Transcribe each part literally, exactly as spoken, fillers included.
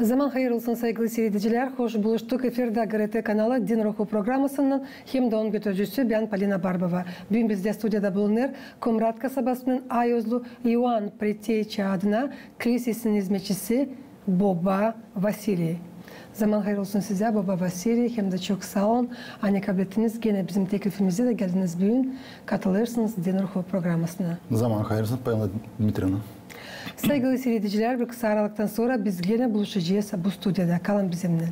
Zaman hayır olsun, saygılı siiredicilär. Hoş buluştuk efirdä GRT kanalı Din Ruhu programasınnan hem dä onun götürücüsü bän, Polina Barbova. Büün bizdä studiyada bulunêr Komrat kasabasının Ayozlu İoan Preteyçi adına klisesinin izmetçisi boba Vasiliy. Zaman hayır olsun sizä, boba Vasiliy, hem dä çok saa olun, ani kablettiniz genä bizim teklifimizi da geldiniz büün katılêrsınız Din Ruhu programasına. Zaman hayır olsun, Polina Dmitrievna. Saygılı siiredicilär, bir kısa aralıktan sora biz genä buluşacez bu studiyada. Kalın bizimnän.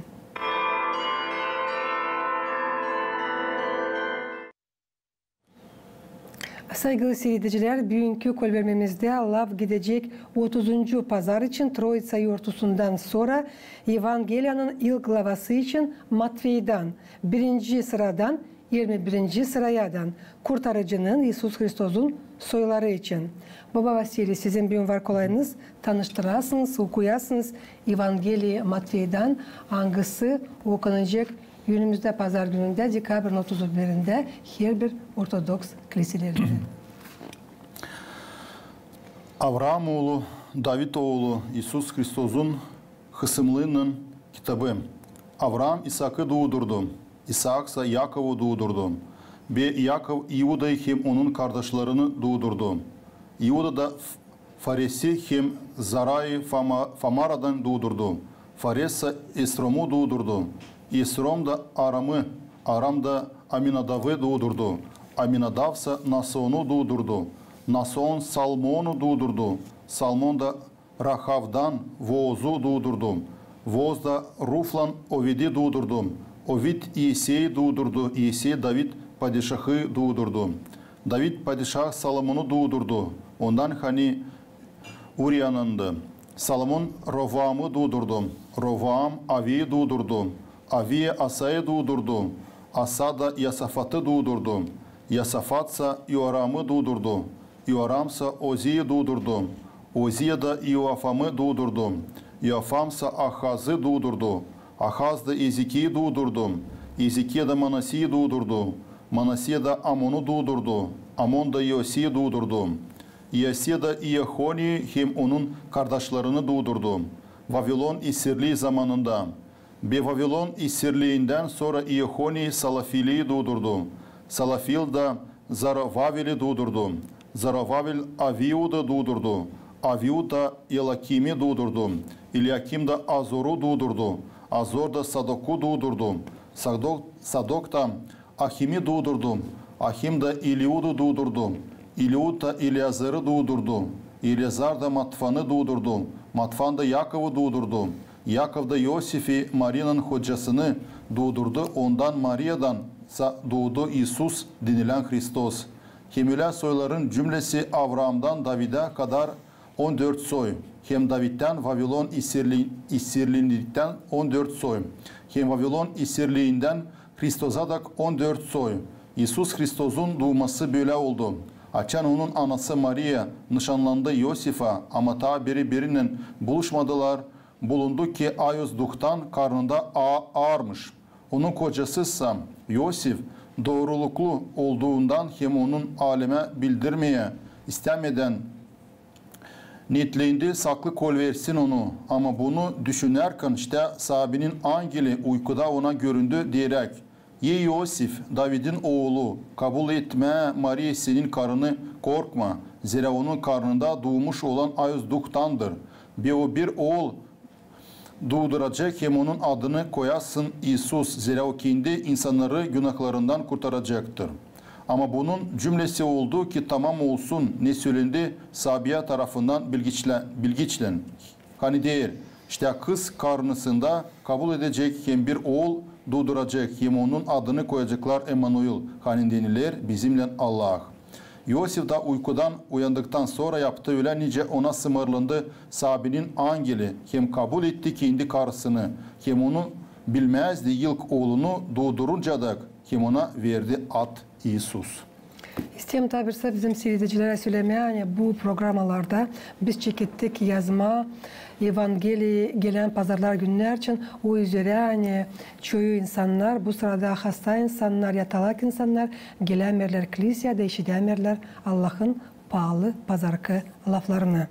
Saygılı siiredicilär, büünkü kolvermemizdä laf gidecek otuzuncu pazar için, Troitsa yortusundan sora, Evangeliyanın ilk glavası için, Matveydan, birinci sıradan irmi birinci sırayadan, Kurtarıcının, İisus Hristosun soyları için. Boba Vasiliy, sizin büün var kolayınız tanıştırasınız, okuyasınız Evangeliyi Matveydan, angısı okunacek önümüzdä pazar günündä, dekabrinin otuz birindä, herbir ortodoks kliselerindä. Avraam oolu, David oolu, İisus Hristosun hısımlıının kitabı. Avraam İsaakı duudurdu, İsaak sa Yakovı duudurdu. Be Yakov İudayı hem onun kardaşlarını duudurdu. İuda da F-, Faresi hem Zarayı Fama-, Famaradan duudurdu. Fares sa Esromu duudurdu. Esrom da Aramı, Aram da Aminadavı duudurdu. Aminadav sa Naasonu duudurdu. Naason Salmonu duudurdu. Salmon da Rahavdan Voozu duudurdu. Vooz da Ruflan Ovedi duudurdu. Ovid İeseyi duudurdu. İesey David padişahı duudurdu. David padişah Salomonu duudurdu, ondan, hani Uriyanındı. Salomon Rovoamı duudurdu. Rovoam Aviyi duudurdu. Aviyi Asayı duudurdu. Asa da Yosafatı duudurdu. Yosafat sa İoramı duudurdu. İoram sa Oziyi duudurdu. Oziya da İoafamı duudurdu. İoafam sa Ahazı duudurdu. Ahaz da Ezekiyi duudurdu. Ezekiya da Manasiyi duudurdu. Manasiya da Amonu duudurdu. Amon da İosiyi duudurdu. İosiya da İehoniyi hem onun kardaşlarını duudurdu Vavilon esirlii zamanında. Be Vavilon esirliindän sora İehoniyi Salafiliyi duudurdu. Salafil da Zarovaveli duudurdu. Zarovavel Aviudı duudurdu. Aviud da Eliakimi duudurdu. Eliakim da Azoru duudurdu. Azor da Sadoku duudurdu. Sadok, Sadok da Ahimi duudurdu. Ahim da Eliudı duudurdu. Eliud da Eleazarı duudurdu. Eleazar da Matfanı duudurdu. Matfan da Yakovı duudurdu. Yakov da İosifi, Mariyanın hocasını, duudurdu. Ondan, Mariyadan sa duudu İisus denilän Hristos. Hem ölä soyların cümlesi Avraamdan Davidä kadar on dört soy, hem Davidtän Vavilon esirli-, esirliindän on dört soy, hem Vavilon esirliindän Hristosadak on dört soy. İisus Hristosun duuması bölä oldu. Açan onun anası Mariya nışanlandı İosifä, ama taa biri-birinnän buluşmadılar, bulundu ki, ayoz duhtan karnında a-, aarmış. Onun kocası sa İosif, dooruluklu olduundan hem onun alemä bildirmeyä istämedän, neetleyindi, saklı kolversin onu. Ama bunu düşünärkän, işte, Saabinin angeli uykuda ona göründü, deyeräk: "Ey İosif, Davidin oolu, kabul etmää Mariya senin karını, korkma, zerä onun karnında duumuş olan ayoz duhtandır. Be o bir ool duuduracek hem onun adını koyasın İisus, zerä o kendi insannarı günahlarından kurtaracaktır." Ama bunun cümlesi oldu ki, tamam olsun, ne sölendi Saabiya tarafından bilgiçlä-, bilgiçlän. Hani deer: "İştä, kız karnısında kabul edecek hem bir ool duuduracek, hem onun adını koyaceklar Emanuil", hani deniler: "Bizimnän Allah". İosif da uykudan uyandıktan sora yaptı ölä, nicä ona sımarlandı Saabinin angeli, hem kabul etti kendi karısını, hem onu bilmäzdi ilk oolunu duuduruncaadak, hem ona verdi ad İisus. İsteerim taa bir sä bizim siiredicilerä sölemää, ani bu programalarda biz çekettik yazma Evangeliyi gelän pazarlar günnär için, o üzerä, ani çoyu insannar, bu sırada hasta insannar, yatalak insannar gelämeerlär kliseyä da işidämeerlär Allahın paalı pazarkı laflarını.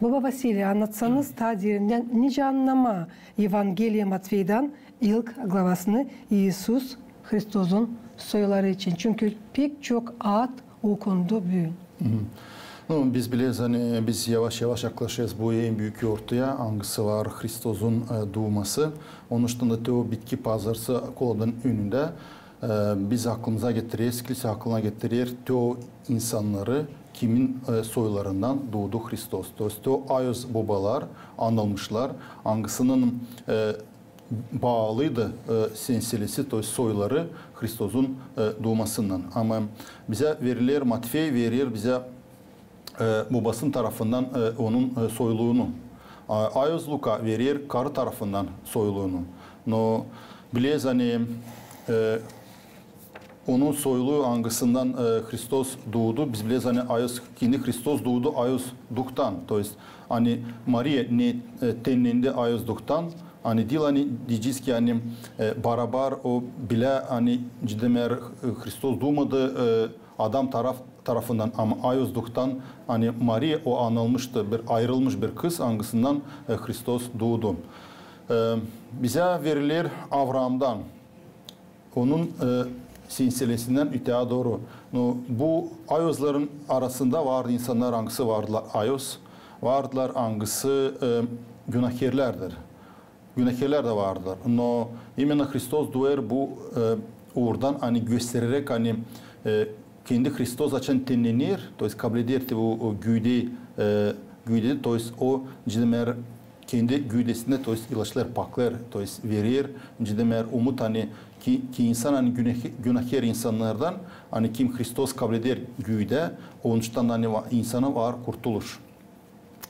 Baba Vasiliy, annatsanız taa derindän, nicä annamaa Evangeliya Matveydan ilk glavasını İisus Hristosun soyları için. Çünkü pek çok ad okundu büün. Nu, biz bilerz, ani biz yavaş-yavaş yaklaşêrız bu en büük yortuya, angısı var Hristosun, e, duuması. Onuştan da te o bitki pazarsı koladan önündä, e, biz aklımıza getireriz, kilisä aklına getirer te o insannarı, kimin, e, soylarından duudu Hristos. То есть te o ayoz bobalar, annılmışlar, angısının, e, baalıydı, e, senselesi, то есть soyları Hristosun, e, duumasından. Ama bizä veriler, Matvey verer bizä, e, bobasının tarafından, e, onun, e, soyluunu. A, ayoz Luka verer karı tarafından soyluunu. No bileriz, ani, e, onun soyluu, angısından, e, Hristos duudu. Biz bileriz, ani ayoz, kendi Hristos duudu ayoz duhtan. То есть, ani Mariya ne, e, tennendi ayoz duhtan, ani diil, ani deyecez ki, ani, e, barabar o bilä, ani cidden, e, Hristos duumadı, e, adam taraf, tarafından, ama ayoz duhtan, ani Mariya o annılmıştı, bir ayırılmış bir kız, angısından, e, Hristos duudu. E, bizä veriler Avraamdan, onun, e, senselesindän öteyä dooru. No, bu ayozların arasında vardı insannar, angısı vardılar ayoz, vardılar, angısı, e, günahkerlärdir. Günahkerlär dä vardılar. No именно Hristos duer bu, e, uurdan, ani göstereräk, ani, e, kendi Hristos açan tennener, то есть kableder te bu, o, güüdey, e, güüdey, то есть o, cidden, kendi güüdesindä, то есть ilaçlêêr, paklêêr, то есть verer, cidden, umut, ani ki, ki insan, ani günah-, günahker insannardan, ani kim Hristos kableder güüdä, onuştan da, ani va-, insana var kurtuluş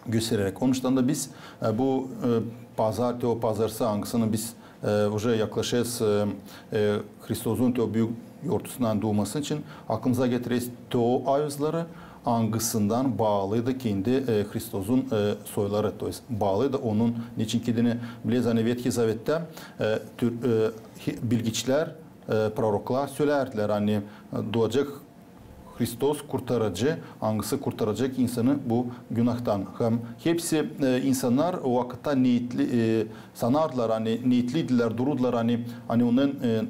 göstereräk. Onuştan da biz, e, bu, e, pazar, te o pazarsı, angısını biz, e, уже yaklaşêrız, e, e, Hristosun te o büük yortusuna duuması için aklımıza getireriz te o ayozları, angısından baalıydı kendi, e, Hristosun, e, soyları, то есть baalıydı onun, neçin ki deyni bileriz, ani Vethiy Zavettä, e, tür-, e, hi-, bilgiçlär, e, proroklar söleyärdilär, ani, e, duacek Hristos, kurtarıcı, angısı kurtaracek insanı bu günahtan. Hem hepsi, e, insannar o vakıtta neetli, e, sanardılar, ani neetliydilär, dururdılar, ani, ani onun, e,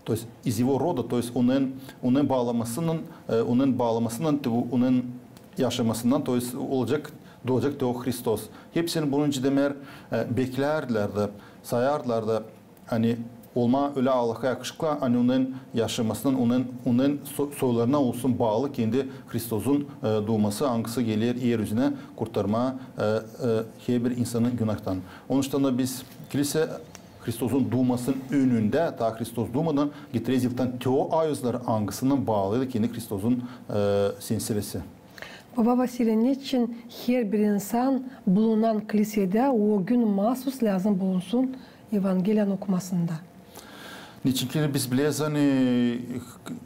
то есть из его рода, то есть onun, onun baalamasından, e, onun baalamasından, te bu, onun yaşamasından, то есть olacek, duacek te o Hristos. Hepsini bunun için demeer, e, beklärdilär dä, sayardılar da, ani olmaa ölä Allaha yakışıklı, ani onun yaşamasından, onun, onun so-, soylarına olsun baalı kendi Hristosun, e, duuması, angısı geler er üzünä kurtarmaa, e, e, herbir insanı günahtan. Onuştan da biz kilisä Hristosun duumasının önündä, taa Hristos duumadan getireriz yıldan te o ayozları, angısından baalıydı kendi Hristosun, e, senselesi. Baba Vasiliy, neçin herbir insan bulunan kilisedä o gün maasuz lääzım bulunsun Evangeliyanın okumasında? Neçin ki biz bileriz, ani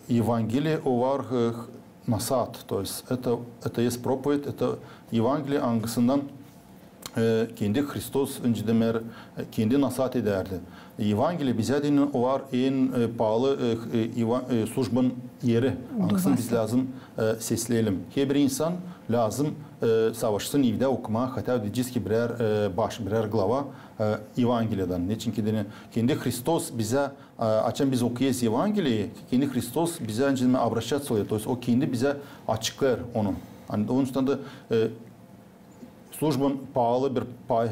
Evangeliya o var, e, na saat, то есть это, это есть проповедь, это Евангелие, angısından, e, kendi Hristos, öncä demeer, e, kendi nasaat edärdi. Evangeliya bizä deyni o var en, e, paalı, e, e, eva-, e, slujbanın eri, angısını biz lääzım, e, sesleyelim. Herbir insan lääzım, e, savaşsın evdä okumaa, хотя бы deyecez ki birär, e, baş, birär glava, e, Evangeliyadan. Neçin ki deyni kendi Hristos bizä, e, açan biz okuyêrız Evangeliyi, kendi Hristos bizä öncä demeer обращаться olêr, то есть o kendi bizä açıklêêr onu. Ani onuştan da, e, slujbanın paalı bir pay, e,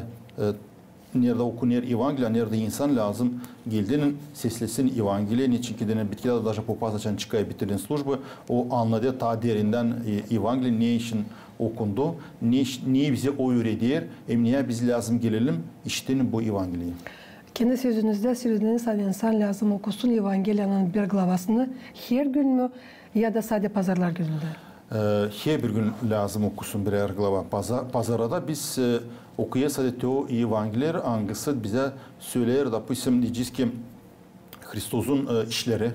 neredä okunêr Evangeliya, neredä insan lääzım geldiyän seslesin Evangeliyi, neçin ki deyni bitkilä dä, даже popaz açan çıkêr bitirdiynän slujbayı, o annadêr taa derindän, e, Evangeliyi, ne için okundu, ne iş-, ne bizä o üüreder, hem neyä biz lääzım gelelim işidelim bu Evangeliyi. Kendi sözünüzdä sölediniz, ani insan lääzım okusun Evangeliyanın bir glavasını her gün mü ya da sade pazarlar günündä? E, herbir gün lääzım okusun birär glava. Paza-, pazarda biz, e, okuyêrız sade te o Evangelileri, angısı bizä söleer, допустим, deyecez ki, Hristosun, e, işleri,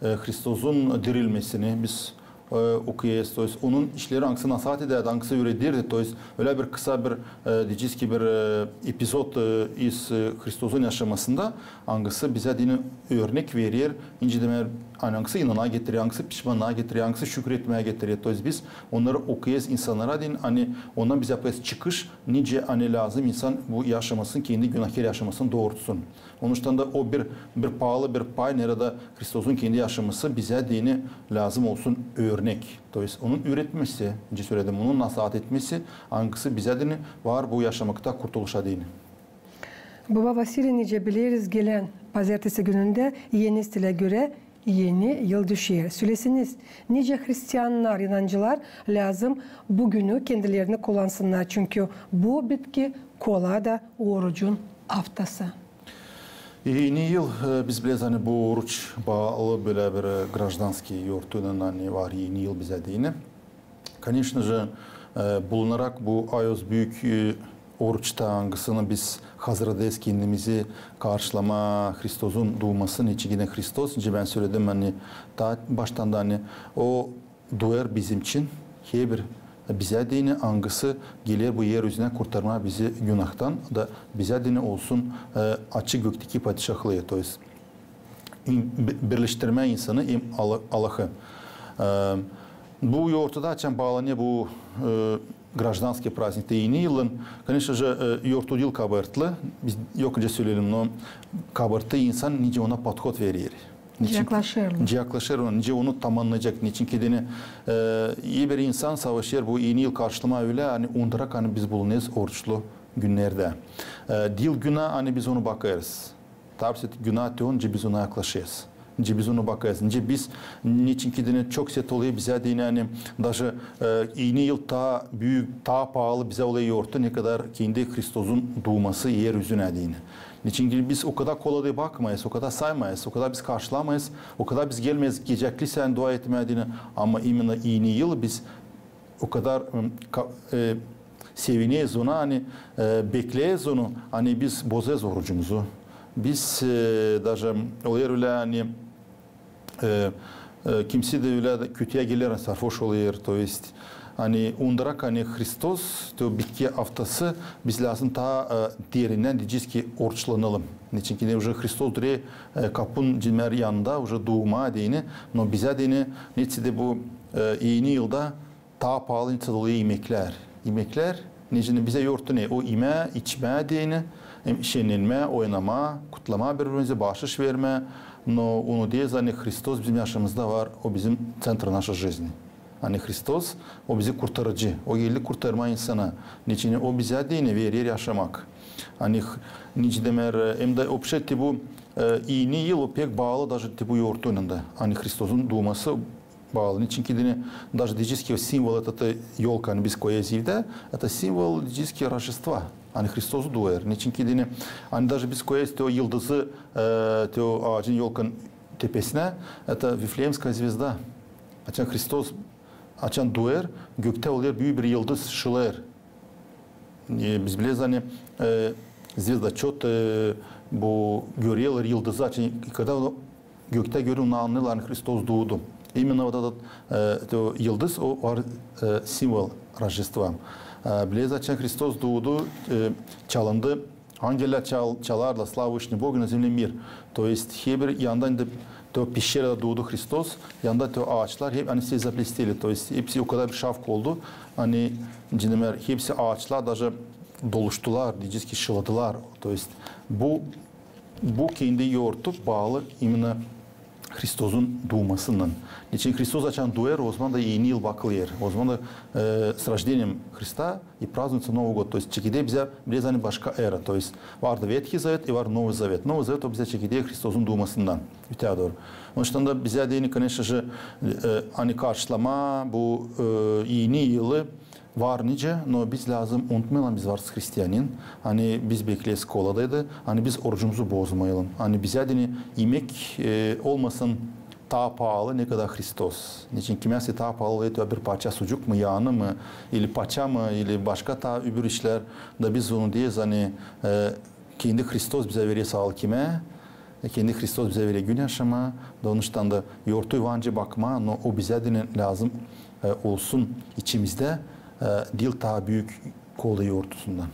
e, Hristosun dirilmesini biz e, okuyêrız. То есть onun işleri, angısı nasaat edärdi, angısı üüredirdi. То есть ölä bir kısa bir, e, deyecez ki, bir, e, epizod, e, iz, e, Hristosun yaşamasında, angısı bizä deyni örnek verer, nicä demäk, ani angısı inanmaa getirer, angısı pişmannaa getirer, angısı şükür etmää getirer. То есть biz onnarı okuyêrız insannara deyni, ani ondan biz yapêrız çıkış, nicä ani lääzım insan bu yaşamasını, kendi günahkär yaşamasını doortsun. Onuştan da o bir, bir paalı bir pay, neredä Hristosun kendi yaşaması bizä deyni lääzım olsun örnek. То есть onun üüretmesi, nicä söledim, onun nasaat etmesi, angısı bizä deyni var bu yaşamakta kurtuluşa deyni. Baba Vasiliy, nicä bileriz, gelän pazertesi günündä eni stilä görä Eni yıl düşer. Söleseniz, nicä hristiannar, inancılar lääzım bu günü kendilerini kullansınnar, çünkü bu bitki kola da orucun aftası. Eni yıl, e, biz bileriz, ani bu oruç baalı bölä bir, e, гражданский yortuylan, ani var eni yıl bizä deyni. Конечно же, e, bulunarak bu ayoz büük, e, oruçta, angısını biz hazırladêrız kendimizi karşılamaa Hristosun duumasını, nicä Hristos, nicä bän söledim, ani taa baştan da, ani o duer bizim için, herbir bizä deyni, angısı geler bu er üzünä kurtarmaa bizi günahtan, da bizä deyni olsun, e, açı gökteki padişahlıı, то есть in-, bi-, birleştirmää insanı hem Alla-, Allahı. E, bu yortuda açan baalanêr bu, e, гражданский праздник da eni yılın, конечно же, e, yortu diil kabartlı, biz yok nicä söleyelim, но kabartı insan nicä ona podhod verer. Nicä yaklaşêr ona. Nicä yaklaşêr ona, nicä onu tamannayacek, neçin ki deyni, e, herbir insan savaşêr bu eni yıl karşılamaa ölä, ani unutarak, ani biz bulunêrız oruçlu günnerdä. E, diil günah, ani biz onu bakêrız. Tabii ki günah te o, nicä biz ona yaklaşêrız. Nicä biz ona bakêrız. Nicä biz, neçin ki deyni çok sert olêr bizä deyni, ani даже, e, eni yıl taa büük, taa paalı bizä olêr yortu, ne kadar kendi Hristosun duuması er üzünä deyni. Neçin ki biz o kadar kola da bakmêêrız, o kadar saymayız, o kadar biz karşılamayız, o kadar biz gelmeeriz gecäkli sän dua etmää deyni. Ama именно eni yıl biz o kadar, ım, ka-, e, sevineriz ona, ani, e, bekleeriz onu, ani biz bozêrız orucumuzu. Biz, e, даже olêr ölä, ani, e, e, kimisi dä ölä dä kötüyä geler, ani sarhoş olêr, то есть, ani unutarak, ani Hristos, te o bitki aftası, biz lääzım taa, e, derindän deyecez ki oruçlanalım. Neçin ki deyni уже Hristos durêr, e, kapun, demäk, yanında, уже duumaa deyni, но bizä deyni, neçin dä bu, e, eni yılda taa paalı, nicä dä olêr imeklär. İmeklär, nicä deyni bizä yortu ne? O imää, içmää deyni, hem şennenmää, oynamaa, kutlamaa biri-birimizi, baaşış vermää. Но unudêrız, ani Hristos bizim yaşamamızda var, o bizim центр нашей жизни. Ani Hristos, o bizi kurtarıcı, o geldi kurtarmaa insana. Neçin o bizä deyni verer yaşamak. Ani h-, nicä demäk, hem dä вообще te bu, e, eni yıl o pek baalı даже te bu yortuylan da. Ani Hristosun duuması baalı. Neçin ki deyni, даже deyecez ki simvol, это, это ёлка, ani biz koyêrız evdä, это символ, deyecez ki, Рождества. Ani Hristos duer. Neçin ki deyni, ani даже biz koyêrız te o yıldızı, e, te o aacın, ёлканın tepesinä, это Вифлеемская звезда. Açan Hristos, açan duer, göktä olêr büük bir yıldız, şılêêr. E, biz bileriz, ani, e, звездочёт, e, bu görerlär yıldızı, açan, когда o göktä görerlär, annêêrlar, ani Hristos duudu. Именно вот этот, e, то, yıldız, o var, e, simvol Рождества. E, bileriz, açan Hristos duudu, e, çalındı, angeller çal-, çalardılar: «Слава Вышнему Богу, на земле мир». То есть herbir yandan da, то пещерада duudu Hristos, yanında то aaçlar, hep ani все заблестели. То есть hepsi o kadar bir şavk oldu, ani, nicä demäk, hepsi aaçlar даже doluştular, deyecez ki, şıladılar. То есть bu, bu kendi yortu baalı именно Hristosun duumasınnan. Neçin Hristos açan duer, ozaman da eni yıl bakılêr. Ozaman da, e, с рождением Христа и празднуется Новый год. То есть çekeder bizä biraz ani başka era. То есть vardı Ветхий Завет и var Новый Завет. Новый Завет o bizä çekeder Hristosun duumasından öteyä dooru. Onuştan da bizä deyni, конечно же, e, ani karşılamaa bu, e, eni yılı var nicä, но biz lääzım unutmayalım, biz varız hristianin, ani biz bekleeriz koladaydı, ani biz orucumuzu bozmayalım. Ani bizä deyni imek, e, olmasın taa paalı, ne kadar Hristos. Neçin kimisi taa paalı, eto bir parça sucuk mu, yaanı mı, ili paça mı, ili başka taa öbür işlär. Da biz onu deyeriz, ani, e, kendi Hristos bizä verer saalık imää, E, kendi Hristos bizä verer gün yaşamaa, da onuştan da yortuyu var nicä bakmaa, no o bizä deyni lääzım, e, olsun içimizdä, e, diil taa büük kola yortusundan.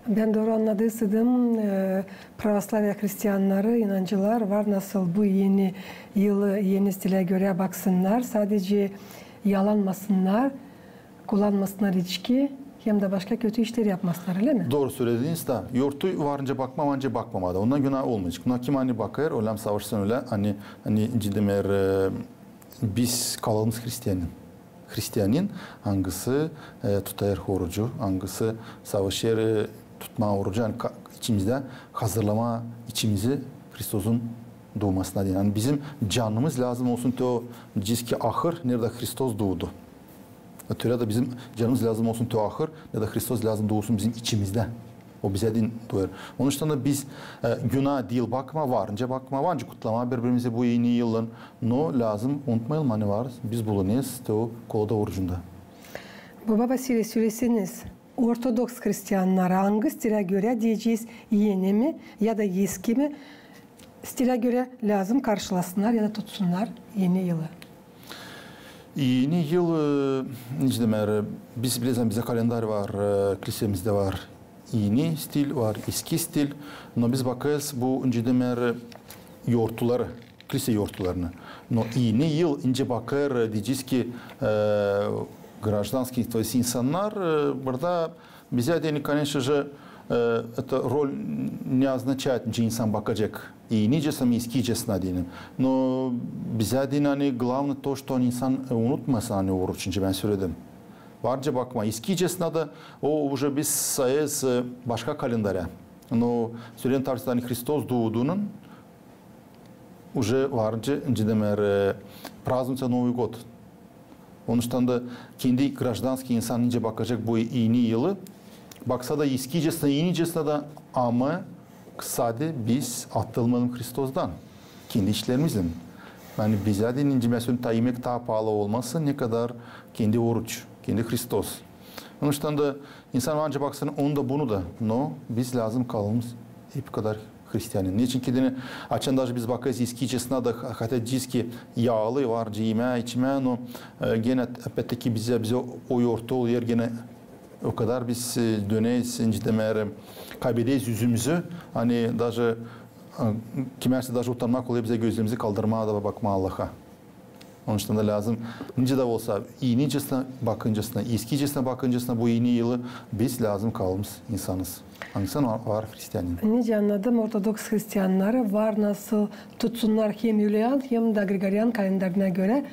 Bän dooru annadıysaydım, e, pravoslaviya hristiannarı, inancılar var nasıl bu eni yılı eni stilä görä baksınnar, sadecä yalanmasınnar, kullanmasınnar içki, hem dä başka kötü işleri yapmasınnar, ölä mi? Dooru sölediniz da, yortuyu var nicä bakmaa, var nicä bakmamaa da. Ondan günah olmayacek. Buna kim ani bakêr, ölä mi savaşsın ölä, ani, ani ciddi mer, e, biz kalalım hristianin. Hristianin, angısı, e, tutêr orucu, angısı savaşêr, e, tutmaa orucu, ani ka-, içimizdä hazırlamaa içimizi Hristosun duumasına deyni. Ani bizim canımız lääzım olsun te o diski ahır, neredä Hristos duudu. Ötörä dä bizim canımız lääzım olsun te o ahır, neredä Hristos lääzım duulsun bizim içimizdä. O bizä deyni duuyêr. Onuştan da biz, e, günah diil bakmaa, var nicä bakmaa, var nicä kutlamaa biri-birimizi bu eni yılın. No lääzım unutmayalım, ani varız, biz bulunêrız te o kolada orucunda. Baba Vasiliy, söleseniz, ortodoks hristiannarı angı stilä görä deyecez, eni mi ya da eski mi stilä görä lääzım karşılasınnar ya da tutsunnar eni yılı? Eni yıl, e, nicä demer, biz bileriz, ani bizdä kalendar var, e, klisemizdä var eni stil, var eski stil, no biz bakêrız bu, nicä demer, yortuları, klise yortularını. No eni yıl, nicä bakêr, deyecez ki, e, гражданский, то есть insannar, e, burada bizä deyni, конечно же, e, это роль не означает, nicä insan bakacek, enicäsnä mi, eskicesinä deyni. No bizä deyni, ani главное то, что insan, e, unutmasın, ani oruç, nicä bän söledim. Var nicä bakmaa eskicesinä da, o уже biz sayêrız, e, başka kalendarä. No söledim, tartışta, ani Hristos duudunun уже var nicä, nicä demer, e, празднуется Новый год. Onuştan da kendi гражданский insan nicä bakacek bu eni yılı, baksa da eskicesinä, enicesinä da, ama sade biz atılmayalım Hristostan kendi işlerimizlän. Ani bizä deyni, nicä bän söledim, taa imek taa paalı olmasın, ne kadar kendi oruç, kendi Hristos. Onuştan da insan var nicä baksın onu da, bunu da, no biz lääzım kalalım hep kadar hristianin. Neçin ki deyni, açan даже biz bakêrız eskicesinä da, хотя deyecez ki yaalı, var nicä imää, içmää, no, e, genä, опять-таки, bizä, bizä o yortu olêr genä, o kadar biz, e, döneriz, nicä demer, kaybederiz üzümüzü, ani даже, e, kimärsä даже utanmak olêr bizä gözlerimizi kaldırmaa da bakmaa Allaha. Onuştan da lääzım, nicä dä olsa, enicesinä bakıncesinä, eskicesinä bakıncesinä bu eni yılı biz lääzım kalalım insanız. Angısı var hristianin. Nicä annadım, ortodoks hristiannarı var nasıl tutsunnar hem юлиан, hem dä Grigorian kalendarına görä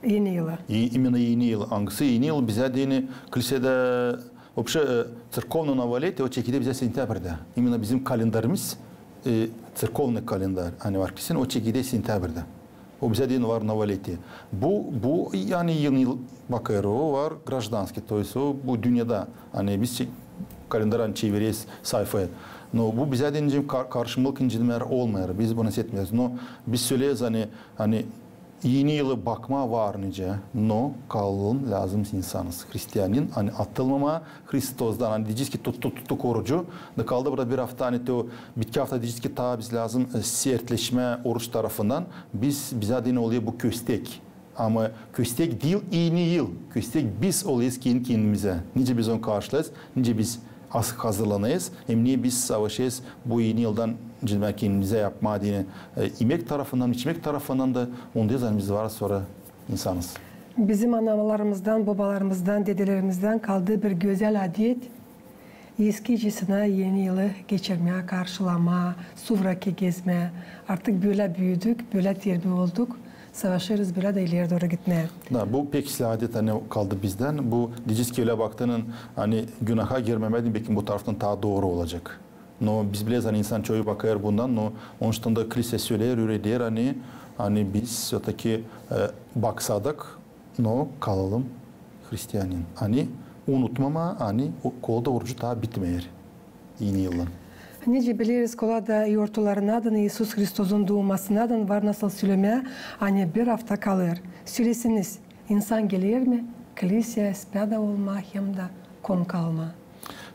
eni yılı. И именно eni yıl. Angısı eni yıl bizä deyni klisedä Вообще, e, церковное новолетие, o çekeder bizä sentâbrdä. Именно bizim kalendarımız, e, церковный kalendarь, ani var ki sen, o çekeder sentâbrdä. O bizä deyni var новолетие. Bu, bu, ani eni yıl bakêr, o var гражданский, то есть o bu dünnedä, ani biz çe-, kalendarı, ani çevireriz sayfayı. No bu bizä deyni kar-, karışmalık, nicä demer, olmêêr. Biz bunu etmeeriz. No biz söleeriz, ani, ani eni yılı bakmaa var nicä, no kalalım lääzım insanız. Hristianin, ani atılmamaa Hristostan, ani deyecez ki tut-, tut-, tuttuk orucu, da kaldı burada bir afta, ani te o bitki afta deyecez ki taa biz lääzım, e, sertleşmää oruç tarafından, biz, bizä deyni olêr bu köstek. Ama köstek diil eni yıl, köstek biz olêrız kendi-kendimizä. Nicä biz onu karşılayêrız, nicä biz az-, hazırlanêrız, hem ne biz savaşêrız bu eni yıldan, nicä demer, kendimizä yapmaa deyni, e, imek tarafından, içmek tarafından da, ondayız, ani biz varız sora insanız. Bizim analarımızdan, bobalarımızdan, dedelerimizden kaldı bir gözäl adet, eskicesinä eni yılı geçirmää, karşılamaa, suvrakı gezmää. Artık bölä büüdük, bölä terbiä olduk, savaşêrız bölä dä ileri dooru gitmää. Da, bu pek islää adet, ani kaldı bizdän. Bu, deyecez ki, ölä baktıınnan, ani günaha girmemää deyni, bekim bu taraftan taa dooru olacek. No biz bileriz, ani insan çoyu bakêr bundan, no onuştan da klise söleer, üüreder, ani, ani biz всё-таки, e, baksadık, no kalalım hristianin. Ani unutmamaa, ani o, kolada orucu taa bitmeer eni yılın. Nicä bileriz, kolada yortularınnan, İisus Hristosun duumasınnan var nasıl sölemää, ani bir afta kalêr. Söleseniz, insan geler mi kliseya ispäädä olmaa hem dä konuk almaa?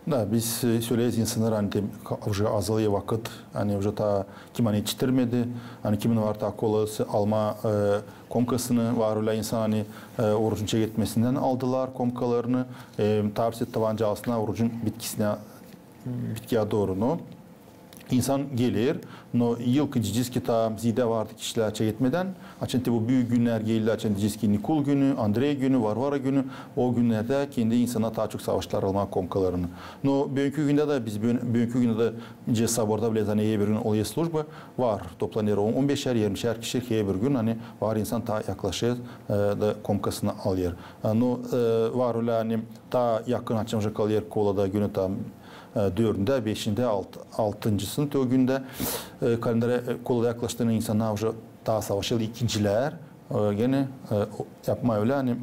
Da, biz, e, söleriz insannara, ani te, ka-, уже azalêr vakıt, ani уже taa kim ani etiştirmedi, ani kimin var taa kolası almaa, e, komkasını, var ölä insan, ani, e, orucun çeketmesindän aldılar komkalarını, e, taa bir sürü tabanca alsınnar orucun bitkisinä, bitkiä dooru. No insan geler, no yılkı, deyecez ki, taa zidä vardı kişilär çeketmedän. Açan te bu büük günnär geldi, açan, deyecez ki, Nikul günü, Andrey günü, Varvara günü, o günnerdä kendi insannar taa çok savaştılar almaa komkalarını. No büünkü gündä dä, biz büün-, büünkü gündä dä, deyecez, soborda bile, ani herbir gün olêr slujba, var, toplanêr on, on beşär, irmişär kişi herbir gün, ani var insan taa yaklaşêr, e, da komkasını alêr. E, no, e, var ölä, ani taa yakın, açan уже kalêr kolada günü taa, e, dördündä, beşindä, alt-, altıncısında o gündä, e, kalendara, e, kolada yaklaştığında insannar уже taa savaşêr ikincilär, e, genä, e, o, yapmaa ölä, ani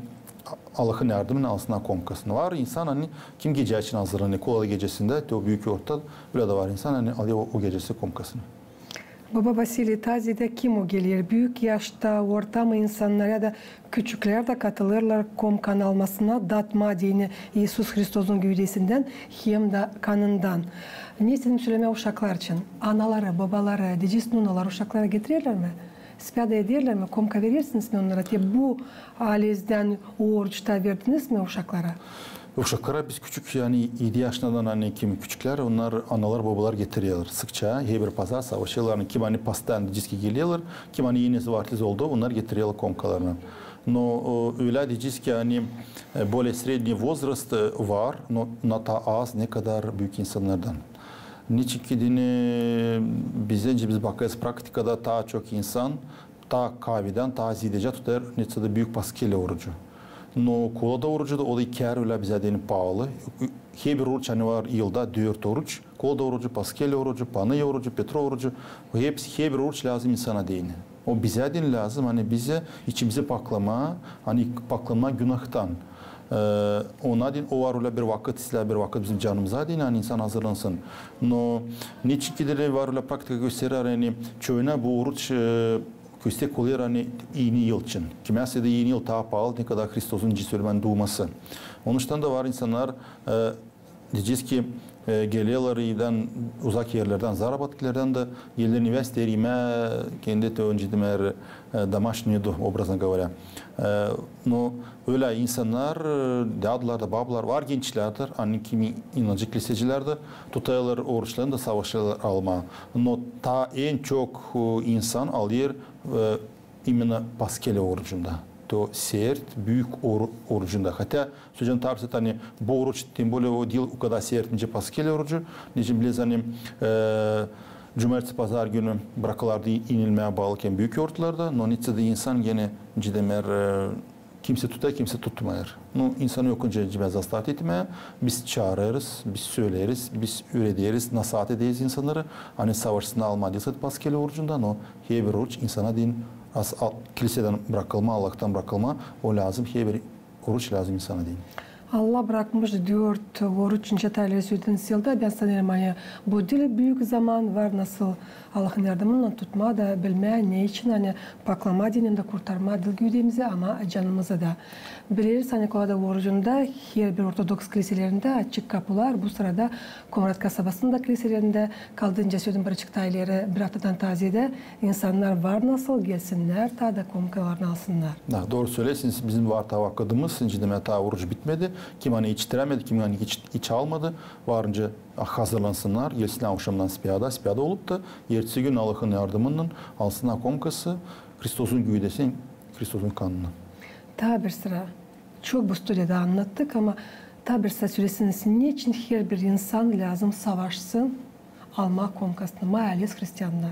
A-, Allahın yardımınnan alsınnar komkasını. Var insan, ani kim gecä için hazırlanêr, kolada gecesindä, te o büük orta, ölä dä var insan, ani alêr o, o gecesi komkasını. Baba Vasiliy, taa zidä kim o geler? Büük yaşta, orta mı insannar ya da küçüklär dä katılêrlar komkanın almasına, datmaa deyni İisus Hristosun güüdesindän hem dä kanından? Ne istedim sölemää uşaklar için. Anaları, bobaları, deyecez, nunalar uşaklara getirerlär mi? Spiyada ederlär mi? Komka verersiniz mi onnara? Te bu alezdän oruçta verdiniz mi uşaklara? Uşaklara biz küçük, ani edi yaşındadan, ani kim küçüklär, onnar analar, bobalar getirerlär sıkça. Herbir pazar savaşêrlar, ani kim, ani postayan, deyecez ki, gelerlär, kim, ani enisi var tiz oldu, onnar getirerlär komkalarını. No, o, ölä, deyecez ki, ani, e, bolее средний возраст, e, var, no, no taa az, ne kadar büük insannardan. Neçin ki deyni, bizdä, nicä biz bakêrız praktikada, taa çok insan taa kavidän, taa zidecä tutêr neçin dä büük paskeliya orucu. No kolada orucu da, o da iki kerä ölä bizä deyni paalı. Herbir oruç, ani var yılda dört oruç, kolada orucu, paskeliya orucu, paniya orucu, Petro orucu, o hepsi, herbir oruç lääzım insana deyni. O bizä deyni lääzım, ani bizä içimizi paklamaa, ani paklanmaa günahtan. E, ona deyni o var ölä bir vakıt, islää bir vakıt bizim canımıza deyni, ani insan hazırlansın. No neçin ki deyni var ölä praktika gösterer, ani çoyuna bu oruç, e, köstek olêr, ani Eni yıl için. Kimäsä dä Eni yıl taa paalı, ne kadar Hristosun, nicä sölemää, duuması. Onuştan da var insannar, e, deyecez ki, e, gelerlär evdän, uzak erlerdän, заработкилердän dä gelerlär nevästeyär imää kendi te öncä demer, e, домашнюю еду, образно говоря. E, no ölä insannar, e, dadılar da, babalar, var gençlär dä, ani kimi inancı kilisecilär dä, tutêrlar oruçlarını da savaşêrlar almaa. No taa en çok, e, insan alêr, e, именно paskeliya orucunda. To sert, büük oru-, orucunda. Хотя, söleyecäm taa bir sert, ani bu oruç, тем более, o diil o kadar sert, nicä paskeliya orucu. Neçin bilersiniz, ani, e, cumartesi, pazar günü brakılêrdı inilmää balık hem büük yortlarda, no neçin dä insan genä, nicä demer, e, kimsä tutêr, kimsä tutmêêr. No, insan yok öncä, nicä demer, zastavit etmää, biz çaarêrız, biz söleriz, biz üürederiz, nasaat ederiz insannarı, ani savaşsın almaa diil sade paskeliya orucunda, no herbir oruç insana deyni, az, al-, kilisedän brakılmaa, Allahtan brakılmaa, o lääzım, herbir oruç lääzım insana deyni. Allah brakmış dört oruç, nicä taa ileri sölediniz yılda. Bän sanêrım, ani bu diil büük zaman, var nasıl Allahın yardımınnan tutmaa da bilmää, neçin, ani paklamaa deyni dä kurtarmaa diil güüdemizi, ama canımızı da. Bileriz, ani kolada orucunda herbir ortodoks kiliselerindä açık kapular, bu sırada Komrat kasabasının da kiliselerindä, kaldınca söledim bir açık taa ileri, bir aftadan taa ziyadä insannar var nasıl gelsinnär, taa da komkalarını alsınnar. Da, dooru söleersiniz, bizim var taa vakıdımız, nicä demer, taa oruç bitmedi. Kim ani etiştirämedi, kim ani hiç, hiç almadı, varınca, a, hazırlansınnar, gelsinnär avşamdan spiyada, spiyada olup da, ertesi gün Allahın yardımınnan alsınnar komkası, Hristosun güüdesini, Hristosun kanını. Taa bir sıra, çok bu studiyada annattık, ama taa bir sıra söleseniz, neçin herbir insan lääzım savaşsın almaa komkasını, maa aleez hristiannar?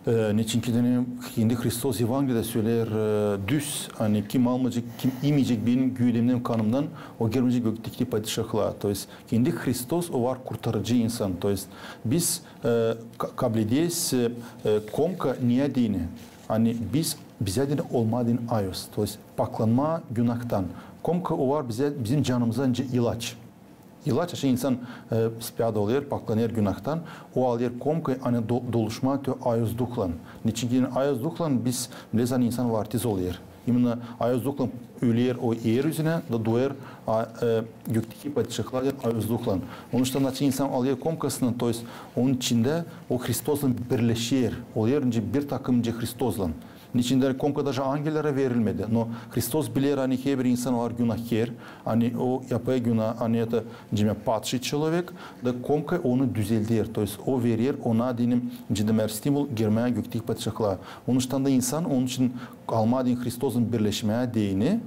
E, neçin ki deyni kendi Hristos Evangeliyada söleer, e, düz, ani kim almayacek, kim imeyecek benim güüdemdän, kanımdan, o girmeyecek gökteki padişahlıa. То есть kendi Hristos, o var kurtarıcı insan. То есть biz, e, ka-, kablederiz, e, e, komka neyä deyni, ani biz, bizä deyni olmaa deyni ayoz. То есть paklanmaa günahtan. Komka o var bizä, bizim canımıza nicä ilaç. İlaç, açan insan, e, spiyada olêr, paklanêr günahtan, o alêr komkayı, ani do-, doluşmaa te ayoz duhlan. Neçin ki ayoz duhlan biz, bileriz, ani insan var tiz olêr. İmенно ayazduhlan öler o er üzünä, da duer a, e, gökteki padişahlıa deyni ayazduhlan. Onuştan açan insan alêr komkasını, то есть onun içindä o Hristoslan birleşer, olêr nicä bir takım nicä Hristoslan. Neçin dä komka даже angellera verilmedi. Но Hristos biler, ani herbir insan var günahkär, ani o yapêr günah, ani это, nicä padşi çelovek, da komka onu düzelder, то есть o verer ona deyni, nicä deer, stimul girmää gökteki padişahlıa. Onuştan da insan, onun için almaa deyni Hristoslan birleşmää deyni,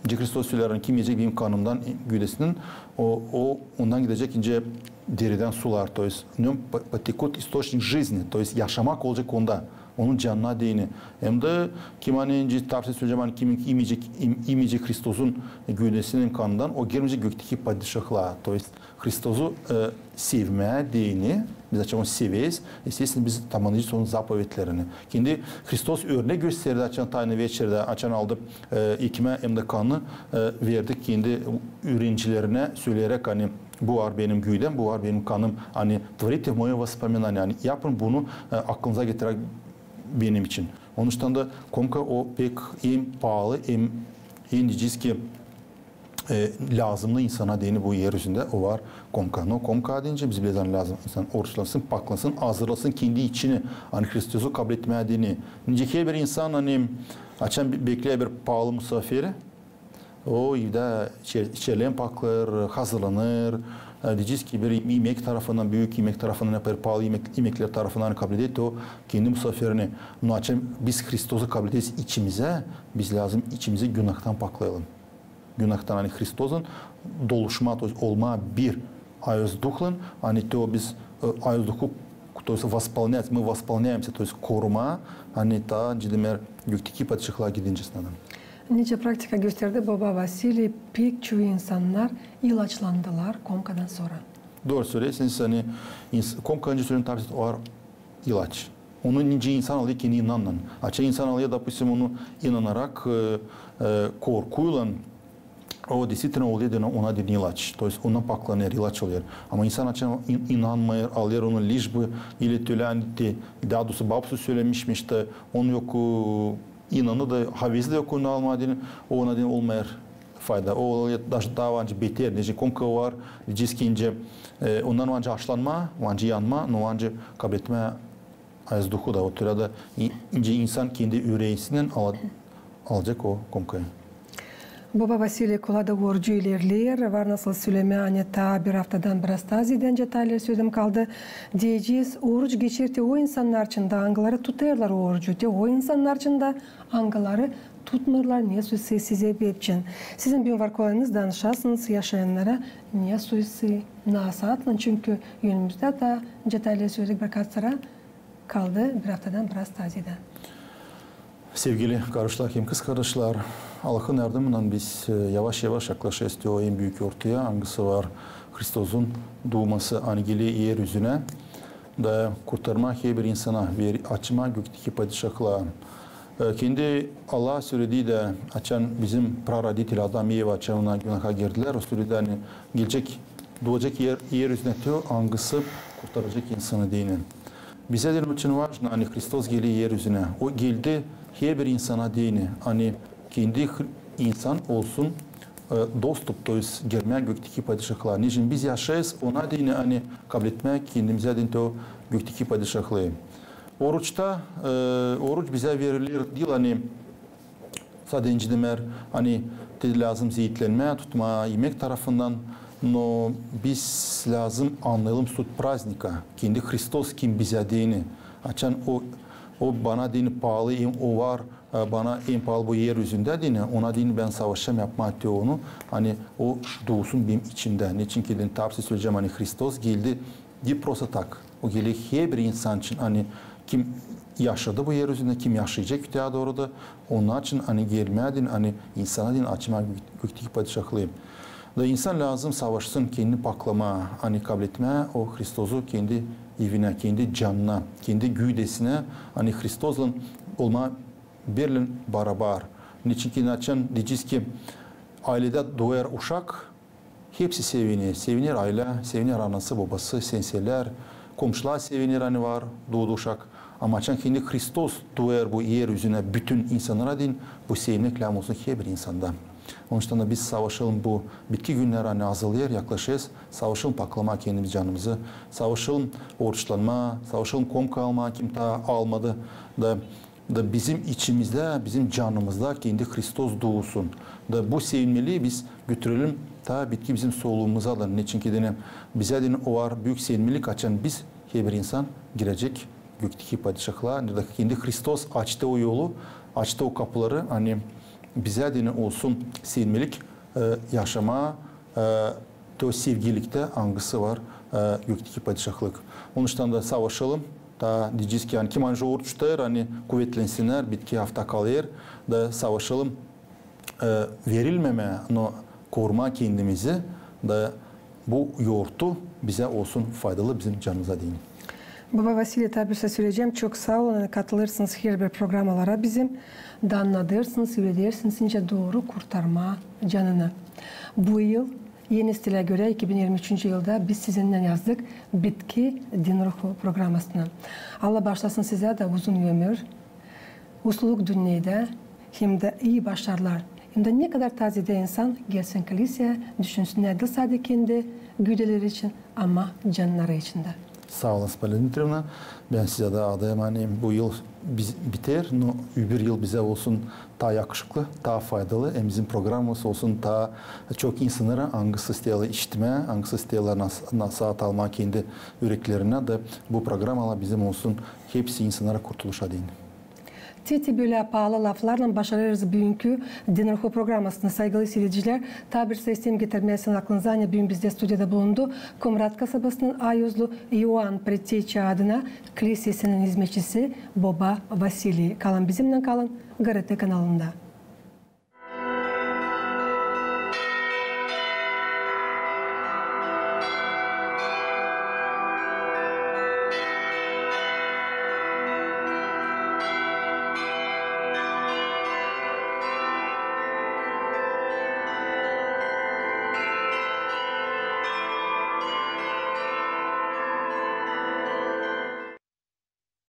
nicä Hristos söleer, ani kim iyecek benim kanımdan, güüdesinden, o, o, ondan gidecek nicä deredän sular, то есть в нём по-, потекут источник жизни, то есть yaşamak olacek onda, onun canına deyni. Hem dä kim, ani, nicä tarafta söleyecäm, ani kim imeyecek, im-, imeyecek Hristosun güüdesinden, kanından, o girmeyecek gökteki padişahlıa, то есть Hristosu, e, sevmää deyni, biz açan onu severiz, естественно, biz tamanıyacez onun zapovetlerini. Kendi Hristos örnek gösterdi, açan Tayna Veçerdä, açan aldı, e, ekmää hem dä kanı, e, verdi kendi üürenicilerinä, söleyerek, ani bu var benim güüdäm, bu var benim kanım, ani творите в моё воспоминание, ani yapın bunu, e, aklınıza getirerek benim için. Onuştan da komka o pek en paalı, en, en deyecez ki, e, lääzımnı insana deyni bu er üzündä, o var komka. No komka deyni biz bileriz, ani lääzım insan oruçlansın, paklansın, hazırlasın kendi içini, ani Hristosu kabletmää deyni. Nicä herbir insan, ani açan be-, bekleer bir paalı musaafiri, o evdä içer-, içerlerini paklar, hazırlanır, e, deyecez ki bir imek tarafından, büük imek tarafından yapêr, paalı imek, imeklär tarafından kableder o kendi musaafirini. No açan biz Hristosu kablederiz içimizä, biz lääzım içimizi günahtan paklayalım. Günahtan, ani Hristoslan doluşmaa, то есть olmaa bir ayazduhlan, ani te o biz, e, ayazduhu, то есть восполнять, мы восполняемся, то есть korumaa, ani taa, nicä deer, gökteki padişahlıa gidincä. Nicä praktika gösterdi, boba Vasiliy, pek çok insannar ilaçlandılar komkadan sora. Dooru söleersiniz, ani ins-, komka, nicä söleyim, tabii var ilaç. Onu nicä insan alêr kendi inannan. Açan insan alêr, допустим, onu inanarak, e, e, korkuylan, o действительно olêr deyni ona deyni ilaç. То есть ondan paklanêr, ilaç olêr. Ama insan açan in-, inanmêêr, alêr onu лишь бы, или tölä, ani te, taa doorusu, babusu sölemişmiş dä, onu yok, e, inanı da, havesi dä yok onu almaa deyni, o ona deyni olmêêr fayda. O olêr даже taa var nicä beter, nicä komka var, deyecez ki, nicä, e, ondan var nicä aşlanmaa, var nicä yanmaa, no var nicä kabletmää ayazduhu da, o türä dä i-, nicä insan kendi üreendän ala-, alacek o komkayı. Boba Vasiliy, kola da orucu ilerleer, var nasıl sölemää, ani taa bir aftadan biraz taa zeedä nicä taalihleri söleyim kaldı. Deyecez, oruç geçer te o insannar için dä, angıları tutêrlar orucu, te o insannar için dä, angıları tutmêêrlar, ne suy si-, sizä bepçin. Sizin büün var kolaynız danışasınız yaşayannara, ne suy si-, nasaatlan, çünkü önümüzdä taa nicä taalihleri söledik, birkaç sıra kaldı bir aftadan biraz taa zeedä. Sevgili kardaşlar hem kızkardaşlar, Allahın yardımınnan biz, e, yavaş-yavaş yaklaşêrız o en büük ortaya, angısı var Hristosun duuması, ani geler er üzünä da kurtarmaa herbir insana, ver-, açmaa gökteki padişahlıa. E, kendi Allah söledi dä, açan bizim praroditel Adam, Eva, açan ona günaha girdilär, o söledi, ani gelecek, duacek er, er üzünä te o, angısı kurtaracek insanı deyni. Bizä deyni очень важно, ani Hristos geler er üzünä. O geldi herbir insana deyni, ani kendi hr-, insan olsun, e, достоин, то есть girmää gökteki padişahlıa. Neçin biz yaşêêrız ona deyni, ani kabletmää kendimizä deyni te o gökteki padişahlıı. Oruçta, e, oruç bizä veriler diil, ani sadece deer, ani te lääzım zeetlenmää, tutmaa imek tarafından, no biz lääzım annayalım суть праздника, kendi Hristos kim bizä deyni. Açan o, o bana deyni paalı, em o var, e, bana en paalı bu er üzündä deyni, ona deyni bän savaşêrım yapmaa te onu, ani o duusun benim içimdä. Neçin ki deyni, tabii söleyecäm, ani Hristos geldi, diil просто так. O geler herbir insan için, ani kim yaşadı bu er üzündä, kim yaşayacek öteyä dooru da, onnar için, ani gelmää deyni, ani insana deyni açmaa gök-, gökteki padişahlıı. Da insan lääzım savaşsın kendini paklamaa, ani kabletmää o Hristosu kendi evinä, kendi canına, kendi güüdesinä, ani Hristoslan olmaa birlän barabar. Neçin ki açan deyecez ki ayledä duer uşak, hepsi seviner. Seviner aylä, seviner anası, bobası, senselär, komşular seviner, ani var, duudu uşak. Ama açan kendi Hristos duyêr bu er üzünä bütün insannara deyni, bu sevinmäk lääzım olsun herbir insanda. Onuştan da biz savaşalım bu bitki günneri, ani azalêr, yaklaşêr, savaşalım paklamaa kendimiz canımızı, savaşalım oruçlanmaa, savaşalım komka almaa, kim taa almadı, da, da bizim içimizdä, bizim canımızda kendi Hristos duusun. Da bu sevinmelii biz götürelim taa bitki bizim soluumuza da. Neçin ki deyni bizä deyni o var büük sevinmelik, açan biz, herbir insan girecek gökteki padişahlıa, da kendi Hristos açtı o yolu, açtı o kapuları, ani bizä deyni olsun sevinmelik, e, yaşamaa, e, te o sevgiliktä, angısı var, e, gökteki padişahlık. Onuştan da savaşalım, taa deyecez ki, ani kim ancak oruç tutêr, ani kuvetlensinnär, bitki afta kalêr, da savaşalım, e, verilmemää, no korumaa kendimizi, da bu yortu bizä olsun faydalı bizim canımıza deyni. Baba Vasiliy, taa bir şey söleyecäm. Çok saa olun, katılêrsınız herbir programalara bizim, da annadêrsınız, üüredärsiniz, nicä dooru kurtarmaa canını. Bu yıl, eni stilä görä, iki bin irmi üçüncü yılda biz sizinnän yazdık Bitki din ruhu programasını. Allah baaşlasın sizä dä uzun ömür, usluluk dünnedä, hem dä ii başarılar. Hem dä ne kadar taa zeedä insan gelsin kliseyä, düşünsün, ne diil sade kendi güvdeleri için, ama cannarı için dä. Saa olun, Polina Dmitriyevna. Bän sizä dä adêêrım, ani bu yıl biz biter, no öbür yıl bizä olsun taa yakışıklı, taa faydalı, hem bizim programamız olsun taa çok insannara, angısı isteerlär işitmää, angısı isteerlär nas-, nasaat almaa kendi üreklerinä, da bu programalar bizim olsun hepsi insannara kurtuluşa deyni. Te-te bölä paalı laflarlan başarêrız büünkü Din ruhu programasını. Saygılı siiredicilär, taa bir şey isteerim getirmää sizin aklınıza, ani büün bizdä studiyada bulundu Komrat kasabasının ayuzlu İoan Pretteçä adına klisesinin izmetçisi boba Vasiliy. Kalın bizimnän, kalın GRT kanalında.